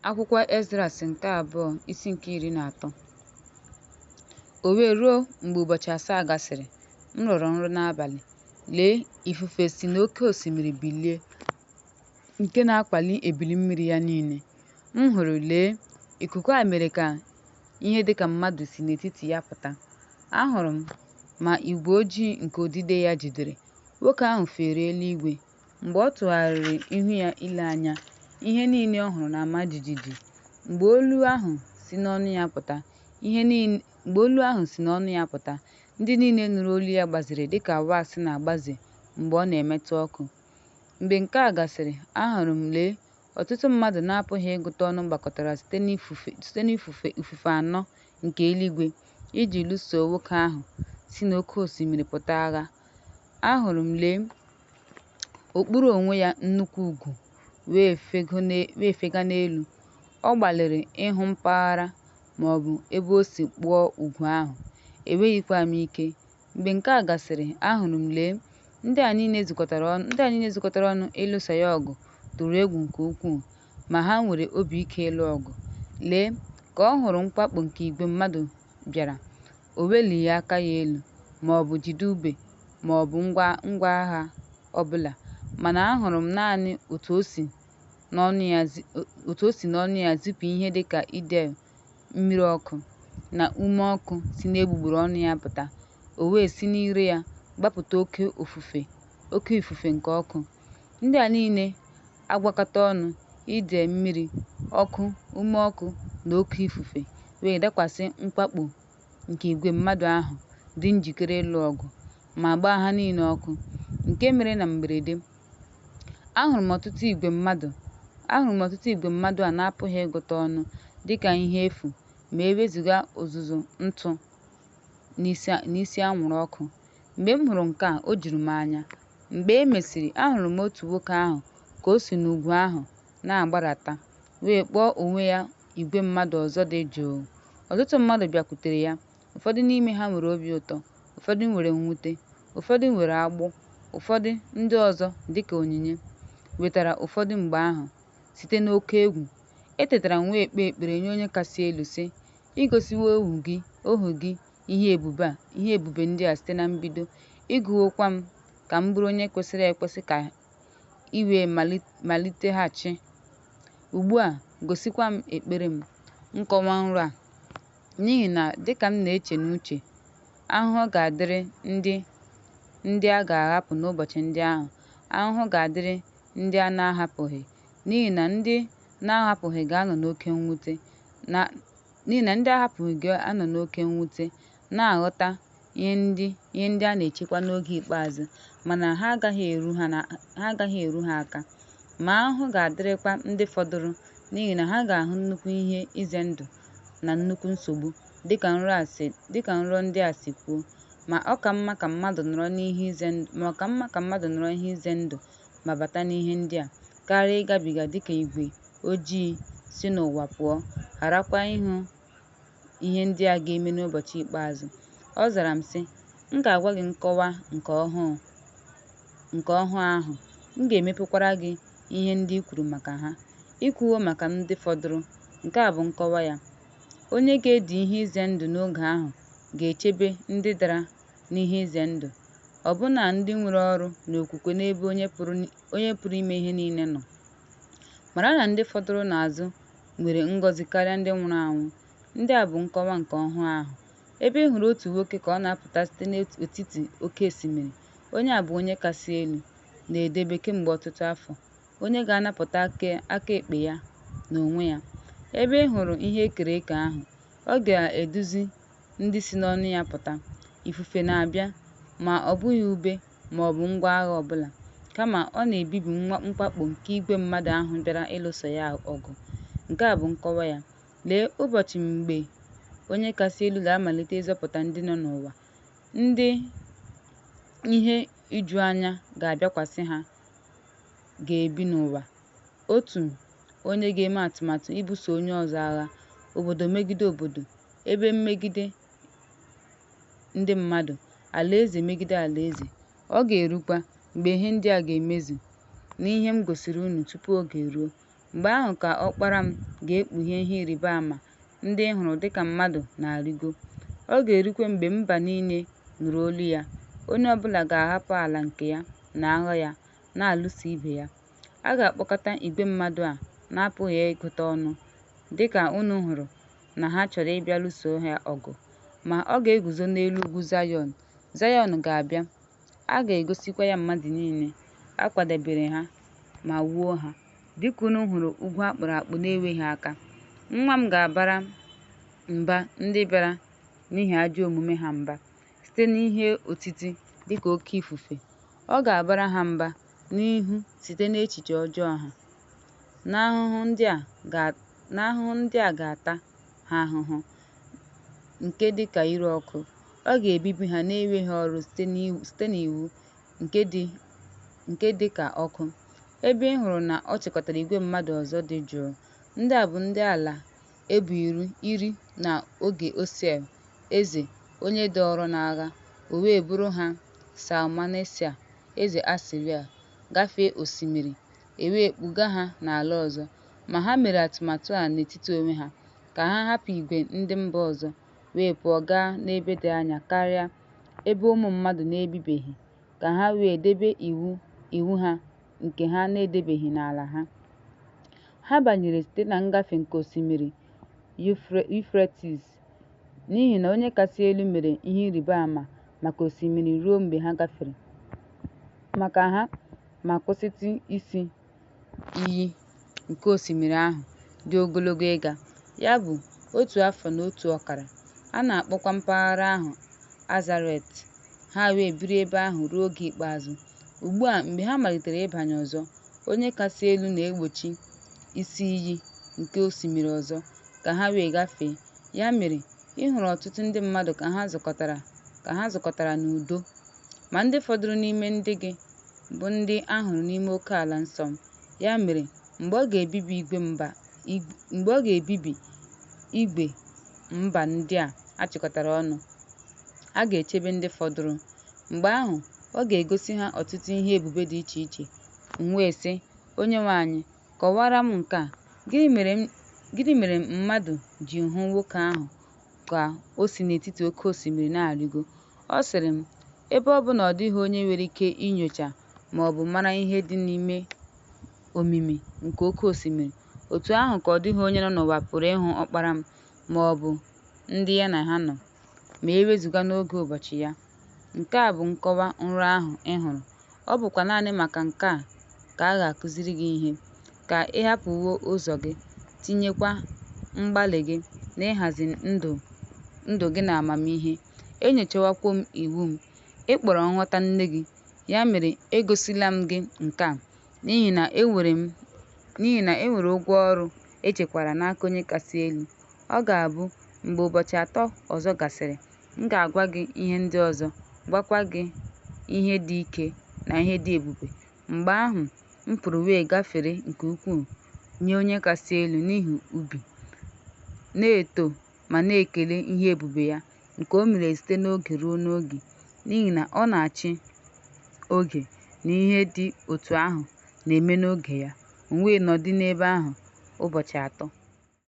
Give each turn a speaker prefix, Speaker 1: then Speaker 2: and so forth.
Speaker 1: Akwụkwọ Esdras nke abụọ, isi nke 13. O wee ruo mgbe ụbọchị 7 gasịrị, m rọrọ nrọ n'abalị, lee, ifufe si n'oké osimiri bilie nke na-akwali ebili mmiri ya niile. M hụrụ, lee, ikuku a mere ka ihe dị ka mmadụ si n'etiti ya pụta. Ahụrụ m, ma igwe ojii nke odide ya jidere nwoke ahụ feere eluigwe, mgbe ọ tụgharịrị ihu ya ile anya, ihe niile ọ hụrụ na-ama jijiji, mgbe olu ahụ si n'ọnụ ya pụta, mgbe olu ahụ si n'ọnụ ya pụta, ndị niile nụrụ olu ya gbazere dịka wax na-agbaze mgbe ọ na-emetụ ọkụ. Mgbe nke a gasịrị, ahụrụ m, lee, ọtụtụ mmadụ na-apụghị ịgụta ọnụ gbakọtara site n'ifufe anọ nke eluigwe iji lụso nwoke ahụ si n'oké osimiri pụta agha. Ahụrụ m, lee, o kpuru onwe ya nnukwu ugwu wee fega n'elu. Ọ gbalịrị ịhụ mpaghara ma ọ bụ ebe o si kpụọ ugwu ahụ, enweghịkwa m ike. Mgbe nke a gasịrị, ahụrụ m, lee, ndị a niile zukọtara ọnụ ịlụso ya ọgụ tụrụ egwu nke ukwuu, ma ha nwere obi ike ịlụ ọgụ. Lee, ka ọ hụrụ mwakpo nke igwe mmadụ bịara, o welighị aka ya elu, ma ọ bụ jide ube ma ọ bụ ngwa agha ọ bụla, mana ahụrụ m naanị otu o si n'ọnụ ya zipụ ihe dị ka idei mmiri ọkụ, na ume ọkụ si n'egbugbere ọnụ ya pụta, o wee si n'ire ya gbapụta oke ifufe nke ọkụ. Ndị a niile agwakọta ọnụ, idei mmiri ọkụ, ume ọkụ, na oke ifufe, wee dakwasị mwakpo nke igwe mmadụ ahụ dị njikere ịlụ ọgụ, ma gbaa ha niile ọkụ, nke mere na mberede, ahụrụ m ọtụtụ igwe mmadụ a na-apụghị ịgụta ọnụ dịka ihe efu ma e wezụga uzuzu ntụ na isi anwụrụ ọkụ. Mgbe m hụrụ nke a, o juru m anya. Mgbe e mesịrị, ahụrụ m otu nwoke ahụ ka o si n'ugwu ahụ na-agbadata, wee kpọọ onwe ya igwe mmadụ ọzọ dị jụụ. Ọtụtụ mmadụ bịakwutere ya, ụfọdụ n'ime ha nwere obi ụtọ, ụfọdụ nwere mwute, ụfọdụ nwere agbụ, ụfọdụ ndị ọzọ dịka onyinye, wetara ụfọdụ mgbe ahụ site n'oke egwu. Etetara m wee kpee ekpere nye Onye Kasị Elu, sị: “I gosiwo ohu gị ihe ebube ndị a site na mbido, ị gụwokwa m ka m bụrụ onye kwesịrị ekwesị ka ị wee maliteghachi. Ugbu a gosikwa m ekpere m, nkọwa nrọ a, n'ihi na dịka m na-eche n'uche, ahụhụ ga-adịrị ndị a ga-ahapụ n'ụbọchị ndị ahụ, ahụhụ ga-adịrị ndị a na-ahapụghị, n'ihi na ndị na-ahapụghị ga-anọ n'oke mwute, na-aghọta ihe ndị a na-echekwa n'oge ikpeazụ, mana ha agaghị eru ha aka. Ma ahụhụ ga-adịrịkwa ndị fọdụrụ, n'ihi na ha ga-ahụ nnukwu ihe ize ndụ na nnukwu nsogbu, dịka nrọ ndị a si kwuo, ma ọ ka mma ka mmadụ nọrọ n'ihe ize ndụ ma bata n'ihe ndị a, karịa ịgabiga dịka igwe ojii si n'ụwa pụọ, gharakwa ịhụ ihe ndị a ga-eme n'ụbọchị ikpeazụ. Ọ zara m sị, M ga-agwa gị nkọwa nke ọhụụ ahụ, m ga-emeghekwara gị ihe ndị i kwuru maka ha. I kwuwo maka ndị fọdụrụ, nke a bụ nkọwa ya: Onye ga-edi ihe ize ndụ n'oge ahụ ga-echebe ndị dara n'ihe ize ndụ, ọbụna ndị nwere ọrụ na okwukwe n'ebe Onye Pụrụ Ime Ihe Niile nọ. Mara na ndị fọdụrụ n'azụ nwere ngọzi karịa ndị nwụrụ anwụ. Ndị a bụ nkọwa nke ọhụụ ahụ. Ebe ị hụrụ otu nwoke ka ọ na-apụta site n'etiti oke osimiri, onye a bụ Onye Kasị Elu na-edebe kemgbe ọtụtụ afọ, onye ga-anapụta aka ekpe ya n'onwe ya. Ebe ị hụrụ ihe e kere eke ahụ, ọ ga-eduzi ndị si n'ọnụ ya pụta. Ifufe na-abịa, ma ọ bụghị ube ma ọ bụ ngwa agha ọ bụla, kama ọ na-ebibi mwakpo nke igwe mmadụ ahụ bịara ịlụso ya ọgụ. Nke a bụ nkọwa ya: Lee ụbọchị mgbe Onye Kasị Elu ga-amalite ịzọpụta ndị nọ n'ụwa, ndị ihe ijuanya ga-abịakwasị ha ga-ebi n'ụwa, otu onye ga-eme atụmatụ ibuso onye ọzọ agha, obodo megide obodo, ebo megide ndị mmadụ, alaeze megide alaeze. Ọ ga-erukwa, mgbe ihe ndị a ga-emezu, n'ihe m gosiri unu tupu oge eruo, Mgbe ahụ ka Ọkpara m ga-ekpughe ihe ịrịba ama ndị ị hụrụ dịka mmadụ na-arịgo. Ọ ga-erukwe mgbe mba niile nụrụ olu ya, onye ọ bụla ga-ahapụ ala nke ya na agha ya na-alụso ibe ya. A ga-akpọkọta igwe mmadụ a na-apụghị ịgụta ọnụ, dịka unu hụrụ na ha chọrọ ịbịa lụso ha ọgụ. Ma ọ ga-eguzo n'elu ugwu Zayọn, Zayọn ga-abịa, a ga-egosikwa ya mmadụ niile, a kwadebere ha ma wuo ha, dịka unu hụrụ ugwu akpụrụ akpụ na-enweghị aka. Nwa m ga-abara mba ndị bịara n'ihi ajọ omume ha mba, site n'ihe otiti dịka oke ifufe. Ọ ga-abara ha mba n'ihu site n'echiche ọjọọ ha, na ahụhụ ndị a ga-ata ha ahụhụ, nke dịka ire ọkụ. Ọ ga-ebibi ha na-enweghị ọrụ site n'iwu nke dị ka ọkụ. Ebe ị hụrụ na ọ chịkọtara igwe mmadụ ọzọ dị jụụ. Ndị a bụ ndị ala ebo iri na oge Hoshea eze, onye dọọrọ n'agha, o wee buru ha Shalmanesa eze Asiria gafee Osimiri, e wee kpụga ha n'ala ọzọ. Ma ha mere atụmatụ a n'etiti onwe ha, ka ha hapụ igwe ndị mba ọzọ, wee pụọ gaa n'ebe dị anya karịa, ebe ụmụ mmadụ na-ebibeghị, ka ha wee debe iwu ha nke ha na-edebeghị n'ala ha. Ha banyere site na ngafe nke osimiri Yufretis, n'ihi na Onye Kasị Elu mere ihe ịrịba ama maka osimiri ruo mgbe ha gafere, maka ha ma kwụsịtụ isi iyi nke osimiri ahụ dị ogologo ịga, ya bụ, otu afọ na otu ọkara. A na-akpọkwa mpaghara ahụ Azaret. Ha wee biri ebe ahụ ruo oge ikpeazụ. Ugbu a mgbe ha malitere ịbanye ọzọ, Onye Kasị Elu na-egbochi isi iyi nke osimiri ọzọ, ka ha wee gafee. Ya mere, ị hụrụ ọtụtụ ndị mmadụ ka ha zukọtara n'udo. Ma ndị fọdụrụ n'ime ndị gị, bụ ndị a hụrụ n'ime okeala nsọ m. Ya mere, mgbe ọ ga-ebibi igwe mba ndị a achịkọtara ọnụ, a ga-echebe ndị fọdụrụ. Mgbe ahụ, ọ ga-egosi ha ọtụtụ ihe ebube dị iche iche. M wee sị, Onyenwe anyị, kọwaara m nke a. Gịnị mere mmadụ ji hụ nwoke ahụ ka o si n'etiti oke osimiri na-arịgo? Ọ sịrị m, Ebe ọ bụ na ọ dịghị onye nwere ike inyocha ma ọ bụ mara ihe dị n'ime omimi nke oke osimiri, otu ahụ ka ọ dịghị onye nọ n'ụwa pụrụ ịhụ Ọkpara m ma ọ bụ ndị ya na ha nọ, ma e wezụga n'oge ụbọchị ya. Nke a bụ nkọwa nrọ ahụ ị hụrụ, ọ bụkwa naanị maka nke a ka a ga-akụziri gị ihe, ka ị hapụwo ụzọ gị, tinyekwa mgbalị gị n'ịhazi ndụ gị n'amamihe, enyochawokwa iwu m, ị kpọrọ nghọta nne gị, ya mere egosila m gị nke a, n'ihi na enwere ụgwọ ọrụ echekwara n'aka Onye Kasị Elu. Ọ ga-abụ, mgbe ụbọchị 3 ọzọ gasịrị, m ga-agwa gị ihe ndị ọzọ, gwakwa gị ihe dị ike na ihe dị ebube. Mgbe ahụ m pụrụ wee gafere nke ukwuu nye Onye Kasị Elu n'ihu ubi, na-eto ma na-ekele ihe ebube ya, nke o mere site n'oge ruo n'oge, n'ihi na ọ na-achị oge, na ihe dị otú ahụ na-eme n'oge ya. M wee nọdụ n'ebe ahụ ụbọchị 3.